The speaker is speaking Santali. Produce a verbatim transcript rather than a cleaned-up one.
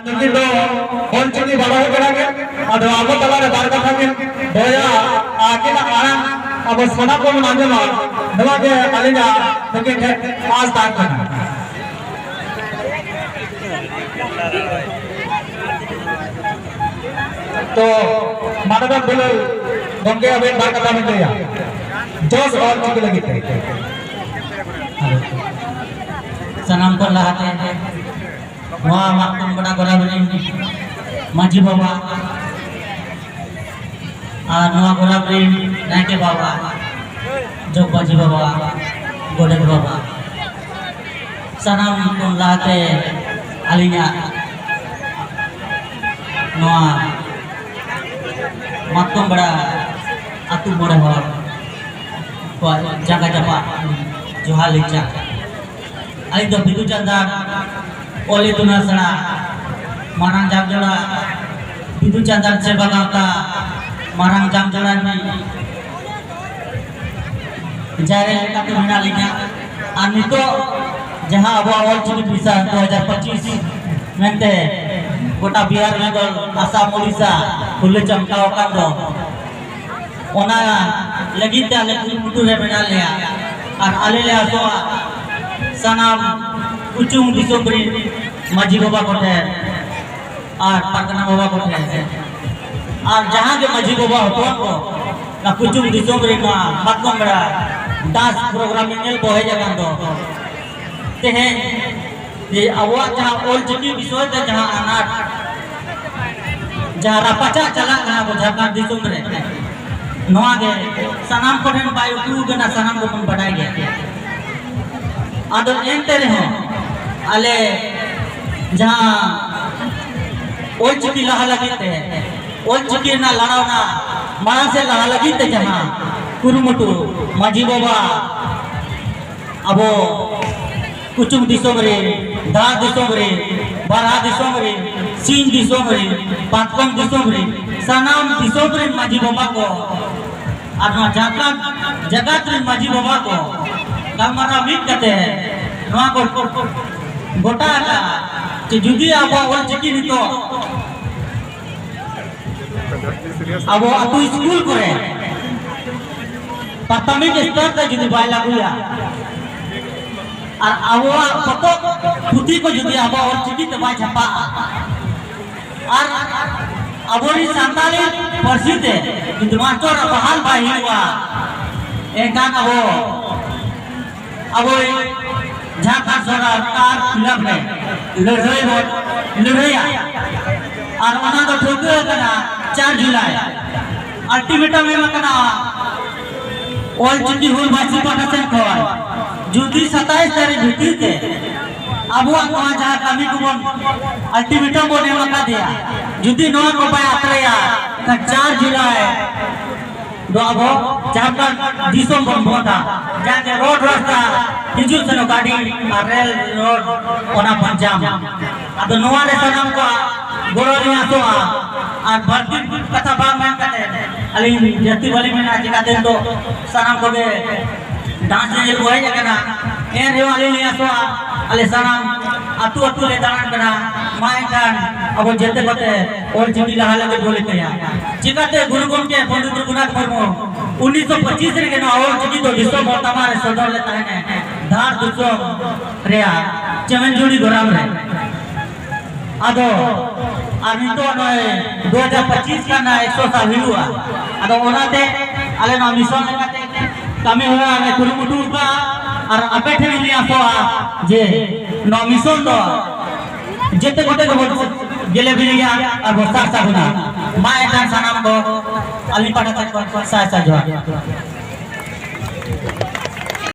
ᱱᱩᱠᱤᱱ ᱫᱚ ᱚᱞᱪᱤᱠᱤ ᱵᱟᱲᱟᱭ ᱠᱟᱱᱟ ᱠᱤᱱ᱾ ᱟᱫᱚ ᱟᱵᱚ ᱛᱟᱞᱟᱨᱮ ᱵᱟᱨ ᱠᱟᱛᱷᱟ ᱠᱤᱱ ᱫᱚᱦᱚᱭᱟ, ᱟᱹᱠᱤᱱᱟᱜ ᱟᱲᱟᱝ ᱟᱵᱚ ᱥᱟᱱᱟᱢ ᱵᱚᱱ ᱟᱸᱡᱚᱢᱟ᱾ ᱱᱚᱣᱟ ᱜᱮ ᱟᱹᱞᱤᱧᱟᱜ ᱱᱩᱠᱤᱱ ᱴᱷᱮᱱ ᱟᱸᱥ ᱛᱟᱦᱮᱸ ᱠᱟᱱᱟ᱾ ᱛᱚ ᱢᱟᱱᱚᱛᱟᱱ ᱫᱩᱞᱟᱹᱲ ᱜᱚᱢᱠᱮ, ᱟᱵᱮᱱ ᱵᱟᱨ ᱠᱟᱛᱷᱟ ᱵᱮᱱ ᱞᱟᱹᱭᱟ ᱡᱚᱥ ᱚᱞᱪᱤᱠᱤ ᱞᱟᱹᱜᱤᱫ ᱛᱮ᱾ ᱥᱟᱱᱟᱢ ᱠᱷᱚᱱ ᱞᱟᱦᱟᱛᱮ ᱱᱚᱣᱟ ᱢᱟᱜ ᱠᱷᱚᱱ ᱜᱚᱰᱟ ᱜᱚᱨᱟᱢ ᱨᱮᱱ ᱢᱟᱹᱡᱷᱤ ᱵᱟᱵᱟ ᱟᱨ ᱱᱚᱣᱟ ᱜᱚᱨᱟᱢ ᱨᱮᱱ ᱱᱟᱭᱠᱮ ᱵᱟᱵᱟ, ᱡᱚᱜᱽ ᱢᱟᱹᱡᱷᱤ ᱵᱟᱵᱟ, ᱜᱚᱰᱮᱛ ᱵᱟᱵᱟ, ᱥᱟᱱᱟᱢ ᱠᱷᱚᱱ ᱞᱟᱦᱟᱛᱮ ᱟᱹᱞᱤᱧᱟᱜ ᱱᱚᱣᱟ ᱢᱟᱛᱠᱚᱢ ᱵᱮᱲᱟ ᱟᱹᱛᱩ ᱢᱚᱬᱮ ᱦᱚᱲ ᱠᱚᱣᱟᱜ ᱡᱟᱸᱜᱟ ᱡᱟᱯᱟᱜ ᱡᱚᱦᱟᱨ ᱞᱤᱧ ᱪᱟᱞ᱾ ᱟᱹᱞᱤᱧ ᱫᱚ ᱵᱤᱫᱩ ᱪᱟᱸᱫᱟᱱ ᱚᱞ ᱤᱛᱩᱱ ᱟᱥᱲᱟ ᱢᱟᱨᱟᱝ ᱡᱟᱢᱡᱚᱲᱟ, ᱵᱤᱫᱩ ᱪᱟᱸᱫᱟᱱ ᱥᱮᱵᱟ ᱜᱟᱶᱛᱟ ᱢᱟᱨᱟᱝ ᱡᱟᱢᱡᱚᱲᱟ ᱨᱤᱱᱤᱡ ᱡᱟᱦᱮᱨ ᱞᱮᱠᱟᱛᱮ ᱢᱮᱱᱟᱜ ᱞᱤᱧᱟ᱾ ᱟᱨ ᱱᱤᱛᱚᱜ ᱡᱟᱦᱟᱸ ᱟᱵᱚᱣᱟᱜ ᱚᱞᱪᱤᱠᱤ ᱯᱤᱥᱟ ᱫᱩ ᱦᱟᱡᱟᱨ ᱯᱚᱸᱪᱤᱥ ᱢᱮᱱᱛᱮ ᱜᱚᱴᱟ ᱵᱤᱦᱟᱨ, ᱵᱮᱝᱜᱚᱞ, ᱟᱥᱟᱢ, ᱳᱰᱤᱥᱟ ᱠᱷᱩᱞᱟᱹ ᱪᱟᱢᱴᱟᱣ ᱟᱠᱟᱱ ᱫᱚ, ᱚᱱᱟ ᱞᱟᱹᱜᱤᱫ ᱛᱮ ᱟᱞᱮ ᱠᱩᱨᱩᱢᱩᱴᱩ ᱨᱮ ᱢᱮᱱᱟᱜ ᱞᱮᱭᱟ᱾ ᱟᱨ ᱟᱞᱮ ᱞᱮ ᱟᱥᱚᱜᱼᱟ ᱥᱟᱱᱟᱢ ᱩᱪᱩᱝ ᱫᱤᱥᱚᱢ ᱨᱤᱱ ᱢᱟᱹᱡᱷᱤ ᱵᱟᱵᱟ ᱠᱚᱴᱷᱮᱱ ᱟᱨ ᱯᱟᱨᱜᱟᱱᱟ ᱵᱟᱵᱟ ᱠᱚᱴᱷᱮᱱ ᱟᱨ ᱡᱟᱦᱟᱸ ᱜᱮ ᱢᱟᱹᱡᱷᱤ ᱵᱟᱵᱟ ᱦᱚᱯᱚᱱ ᱠᱚ ᱚᱱᱟ ᱠᱩᱪᱩᱝ ᱫᱤᱥᱚᱢ ᱨᱮ ᱱᱚᱣᱟ ᱢᱟᱛᱠᱚᱢ ᱵᱮᱲᱟ ᱰᱟᱱᱥ ᱯᱨᱳᱜᱨᱟᱢ ᱧᱮᱧᱮᱞ ᱠᱚ ᱦᱮᱡ ᱟᱠᱟᱱ ᱫᱚ, ᱛᱮᱦᱮᱧ ᱡᱮ ᱟᱵᱚᱣᱟᱜ ᱡᱟᱦᱟᱸ ᱚᱞᱪᱤᱠᱤ ᱵᱤᱥᱚᱭ ᱛᱮ ᱡᱟᱦᱟᱸ ᱟᱱᱟᱴ, ᱡᱟᱦᱟᱸ ᱨᱟᱯᱟᱪᱟᱜ ᱪᱟᱞᱟᱜ ᱠᱟᱱᱟ ᱟᱵᱚ ᱡᱷᱟᱲᱠᱷᱚᱸᱰ ᱫᱤᱥᱚᱢ ᱨᱮ, ᱱᱚᱣᱟ ᱜᱮ ᱥᱟᱱᱟᱢ ᱠᱚᱴᱷᱮᱱ ᱵᱟᱭ ᱩᱠᱩ ᱠᱟᱱᱟ, ᱥᱟᱱᱟᱢ ᱠᱚᱵᱚᱱ ᱵᱟᱰᱟᱭ ᱜᱮᱭᱟ᱾ ᱟᱫᱚ ᱮᱱᱛᱮ ᱨᱮᱦᱚᱸ ᱟᱞᱮ ᱡᱟᱦᱟᱸ ᱚᱞᱪᱤᱠᱤ ᱞᱟᱦᱟ ᱞᱟᱹᱜᱤᱫ ᱛᱮ, ᱚᱞᱪᱤᱠᱤ ᱨᱮᱱᱟᱜ ᱞᱟᱲᱟᱣᱱᱟ ᱢᱟᱲᱟᱝ ᱥᱮᱫ ᱞᱟᱦᱟ ᱞᱟᱹᱜᱤᱫ ᱛᱮ ᱡᱟᱦᱟᱸ ᱠᱩᱨᱩᱢᱩᱴᱩ ᱢᱟᱹᱡᱷᱤ ᱵᱟᱵᱟ, ᱟᱵᱚ ᱠᱩᱪᱩᱝ ᱫᱤᱥᱚᱢ ᱨᱮ, ᱫᱷᱟᱲ ᱫᱤᱥᱚᱢ ᱨᱮ, ᱵᱟᱨᱦᱟ ᱫᱤᱥᱚᱢ ᱨᱮ, ᱥᱤᱧ ᱫᱤᱥᱚᱢ ᱨᱮ, ᱯᱟᱛᱠᱚᱢ ᱫᱤᱥᱚᱢ ᱨᱮ, ᱥᱟᱱᱟᱢ ᱫᱤᱥᱚᱢ ᱨᱮᱱ ᱢᱟᱹᱡᱷᱤ ᱵᱟᱵᱟ ᱠᱚ ᱟᱨ ᱱᱚᱣᱟ ᱡᱷᱟᱲᱠᱷᱚᱸᱰ ᱡᱟᱠᱟᱛ ᱨᱮᱱ ᱢᱟᱹᱡᱷᱤ ᱵᱟᱵᱟ ᱠᱚ ᱜᱟᱞᱢᱟᱨᱟᱣ ᱢᱤᱫ ᱠᱟᱛᱮ ᱱᱚᱣᱟ ᱠᱚ ᱜᱚᱴᱟ ᱟᱠᱟᱫᱼᱟ᱾ ᱡᱩᱫᱤ ᱟᱵᱚᱣᱟᱜ ᱚᱞᱪᱤᱠᱤ ᱱᱤᱛᱚᱜ ᱟᱵᱚ ᱟᱹᱛᱩ ᱥᱠᱩᱞ ᱠᱚᱨᱮ ᱯᱨᱟᱛᱷᱚᱢᱤᱠ ᱥᱛᱚᱨ ᱛᱮ ᱡᱩᱫᱤ ᱵᱟᱭ ᱞᱟᱹᱜᱩᱭᱟ, ᱟᱨ ᱟᱵᱚᱣᱟᱜ ᱯᱚᱛᱚᱵ ᱯᱩᱛᱷᱤ ᱠᱚ ᱡᱩᱫᱤ ᱟᱵᱚᱣᱟᱜ ᱚᱞᱪᱤᱠᱤ ᱛᱮ ᱵᱟᱭ ᱪᱷᱟᱯᱟᱜᱼᱟ, ᱟᱨ ᱟᱵᱚᱨᱤᱱ ᱥᱟᱱᱛᱟᱲᱤ ᱯᱟᱹᱨᱥᱤ ᱛᱮ ᱡᱩᱫᱤ ᱢᱟᱥᱴᱚᱨ ᱵᱟᱦᱟᱞ ᱵᱟᱭ ᱦᱩᱭᱩᱜᱼᱟ, ᱮᱱᱠᱷᱟᱱ ᱟᱵᱚ ᱟᱵᱚᱭ ᱡᱷᱟᱲᱠᱷᱚᱸᱰ ᱥᱚᱨᱠᱟᱨ ᱠᱷᱤᱞᱟᱯ ᱨᱮ ᱞᱟᱹᱲᱦᱟᱹᱭ ᱵᱚᱱ ᱞᱟᱹᱲᱦᱟᱹᱭᱟ᱾ ᱟᱨ ᱚᱱᱟ ᱫᱚ ᱴᱷᱟᱹᱣᱠᱟᱹ ᱟᱠᱟᱱᱟ ᱪᱟᱨ ᱡᱩᱞᱟᱭ᱾ ᱟᱞᱴᱤᱢᱮᱴᱟᱢ ᱮᱢ ᱟᱠᱟᱱᱟ ᱚᱞ ᱪᱤᱠᱤ ᱦᱩᱞ ᱵᱟᱹᱥᱤ ᱯᱟᱦᱴᱟ ᱥᱮᱱ ᱠᱷᱚᱱ ᱡᱩᱫᱤ ᱥᱟᱛᱟᱭᱤᱥ ᱛᱟᱹᱨᱤᱠᱷ ᱵᱷᱤᱛᱤᱨ ᱛᱮ ᱟᱵᱚᱣᱟᱜ ᱱᱚᱣᱟ ᱡᱟᱦᱟᱸ ᱠᱟᱹᱢᱤ ᱠᱚᱵᱚᱱ ᱟᱞᱴᱤᱢᱮᱴᱟᱢ ᱵᱚᱱ ᱮᱢ ᱟᱠᱟᱫᱮᱭᱟ, ᱡᱩᱫᱤ ᱱᱚᱣᱟ ᱠᱚ ᱵᱟᱭ ᱟᱛᱨᱮᱭᱟ, ᱮᱱᱠᱷᱟᱱ ᱪᱟᱨ ᱡᱩᱞᱟᱭ ᱫᱚ ᱟᱵᱚ ᱡᱷᱟᱲᱠᱷᱚᱸᱰ ᱫᱤᱥᱚᱢ ᱵᱚᱱ ᱵᱚᱸᱫᱟ, ᱡᱟᱦᱟᱸ ᱡᱮ ᱨᱳᱰ ᱨᱟᱥᱛᱟ ᱦᱤᱡᱩᱜ ᱥᱮᱱᱚᱜ ᱜᱟᱹᱰᱤ ᱟᱨ ᱨᱮᱞ ᱨᱳᱰ ᱚᱱᱟ ᱵᱚᱱ ᱡᱟᱢᱟ᱾ ᱟᱫᱚ ᱱᱚᱣᱟ ᱨᱮ ᱥᱟᱱᱟᱢ ᱠᱚᱣᱟᱜ ᱜᱚᱲᱚ ᱞᱤᱧ ᱟᱥᱚᱜᱼᱟ᱾ ᱟᱨ ᱵᱟᱹᱲᱛᱤ ᱠᱟᱛᱷᱟ ᱵᱟᱝ ᱢᱮᱱ ᱠᱟᱛᱮ ᱟᱹᱞᱤᱧ ᱡᱟᱹᱥᱛᱤ ᱵᱟᱹᱞᱤᱧ ᱢᱮᱱᱟ, ᱪᱤᱠᱟᱹᱛᱮ ᱱᱤᱛᱚᱜ ᱥᱟᱱᱟᱢ ᱠᱚᱜᱮ ᱰᱟᱱᱥ ᱧᱮᱧᱮᱞ ᱠᱚ ᱦᱮᱡ ᱟᱠᱟᱱᱟ᱾ ᱮᱱ ᱨᱮᱦᱚᱸ ᱟᱹᱞᱤᱧ ᱞᱤᱧ ᱟᱥᱚᱜᱼᱟ, ᱟᱞᱮ ᱥᱟᱱᱟᱢ ᱟᱹᱛᱩ ᱟᱹᱛᱩ ᱞᱮ ᱫᱟᱬᱟᱱ ᱠᱟᱱᱟ, ᱢᱟ ᱮᱱᱠᱷᱟᱱ ᱟᱵᱚ ᱡᱮᱛᱮ ᱠᱚᱛᱮ ᱚᱞ ᱪᱤᱠᱤ ᱞᱟᱦᱟ ᱞᱟᱹᱜᱤᱫ ᱵᱚ ᱨᱤᱠᱟᱹᱭᱟ᱾ ᱪᱤᱠᱟᱹᱛᱮ ᱜᱩᱨᱩ ᱜᱚᱢᱠᱮ ᱯᱚᱱᱰᱤᱛ ᱨᱚᱜᱷᱩᱱᱟᱛᱷ ᱢᱩᱨᱢᱩ ᱩᱱᱤᱥᱥᱚ ᱯᱚᱸᱪᱤᱥ ᱨᱮᱜᱮ ᱱᱚᱣᱟ ᱚᱞ ᱪᱤᱠᱤ ᱫᱚ ᱫᱤᱥᱚᱢ ᱦᱚᱲ ᱛᱟᱞᱟ ᱨᱮ ᱥᱚᱫᱚᱨ ᱞᱮᱫ ᱛᱟᱦᱮᱱ ᱮ, ᱫᱷᱟᱲ ᱫᱤᱥᱚᱢ ᱨᱮᱭᱟᱜ ᱪᱮᱢᱮᱱᱡᱩᱲᱤ ᱜᱚᱨᱟᱢ ᱨᱮ᱾ ᱟᱫᱚ ᱟᱨ ᱱᱤᱛᱚᱜ ᱱᱚᱜᱼᱚᱭ ᱫᱩ ᱦᱟᱡᱟᱨ ᱯᱚᱸᱪᱤᱥ ᱠᱟᱱᱟ, ᱮᱠᱥᱚ ᱥᱟᱞ ᱦᱩᱭᱩᱜᱼᱟ᱾ ᱟᱫᱚ ᱚᱱᱟᱛᱮ ᱟᱞᱮ ᱱᱚᱣᱟ ᱢᱤᱥᱚᱱ ᱞᱮᱠᱟᱛᱮ ᱠᱟᱹᱢᱤ ᱦᱚᱨᱟ ᱞᱮ ᱠᱩᱨᱩᱢᱩᱴᱩ ᱟᱠᱟᱫᱼᱟ᱾ ᱟᱨ ᱟᱯᱮ ᱴᱷᱮᱱ ᱞᱤᱧ ᱟᱥᱚᱜᱼᱟ ᱡᱮ ᱱᱚᱣᱟ ᱢᱤᱥᱚᱱ ᱫᱚ ᱡᱮᱛᱮ ᱠᱚᱛᱮ ᱜᱮᱵᱚᱱ ᱜᱮᱞᱮ ᱵᱤᱞᱤᱭᱟ ᱟᱨ ᱵᱚᱱ ᱥᱟᱨ ᱥᱟᱹᱜᱩᱱᱟ᱾ ᱢᱟ ᱮᱱᱠᱷᱟᱱ ᱥᱟᱱᱟᱢ ᱠᱚ ᱟᱹᱞᱤᱧ ᱯᱟᱦᱴᱟ ᱥᱮᱫ ᱠᱷᱚᱱ ᱥᱟᱭ ᱥᱟᱭ ᱡᱚᱦᱟᱨ᱾